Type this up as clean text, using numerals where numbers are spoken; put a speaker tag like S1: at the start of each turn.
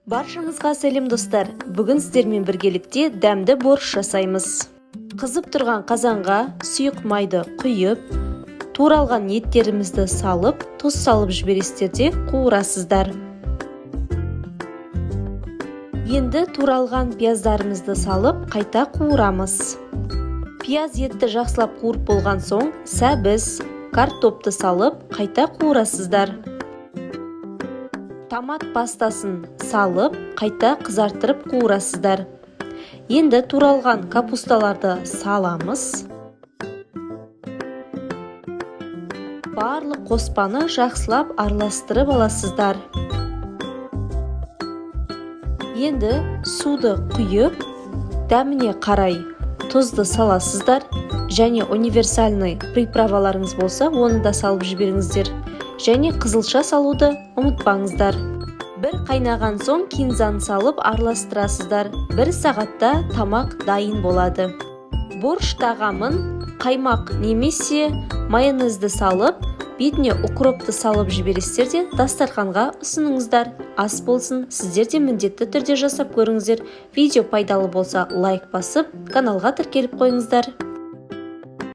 S1: Баршаңызға сәлем, достар! Бүгін сіздермен біргелікте дәмді борщ жасаймыз. Қызып тұрған қазанға сұйық майды құйып, туралған еттерімізді салып, тұз салып жібересіздер де қуырасыздар. Енді туралған пияздарымызды салып, қайта қуырамыз. Пияз, етті жақсылап қуырып болған соң, сәбіз, картопты салып, қайта қуырасыздар. Томат пастасын салып, қайта қызарттырып қуырасыздар. Енді туралған капусталарды саламыз. Барлық қоспаны жақсылап араластырып аласыздар. Енді суды құйып, дәміне қарай тұзды саласыздар және универсальный приправаларыңыз болса, оны да салып жіберіңіздер. Және қызылша салуды ұмытпаңыздар. Бір қайнаған соң кинзаны салып араластырасыздар. Бір сағатта тамақ дайын болады. Борщ тағамын қаймақ немесе майонезді салып, бетіне укропты салып жібересіздер де, дастарханға ұсыныңыздар. Ас болсын! Сіздер де міндетті түрде жасап көріңіздер. Видео пайдалы болса, лайк басып, каналға тіркеліп қойыңыздар.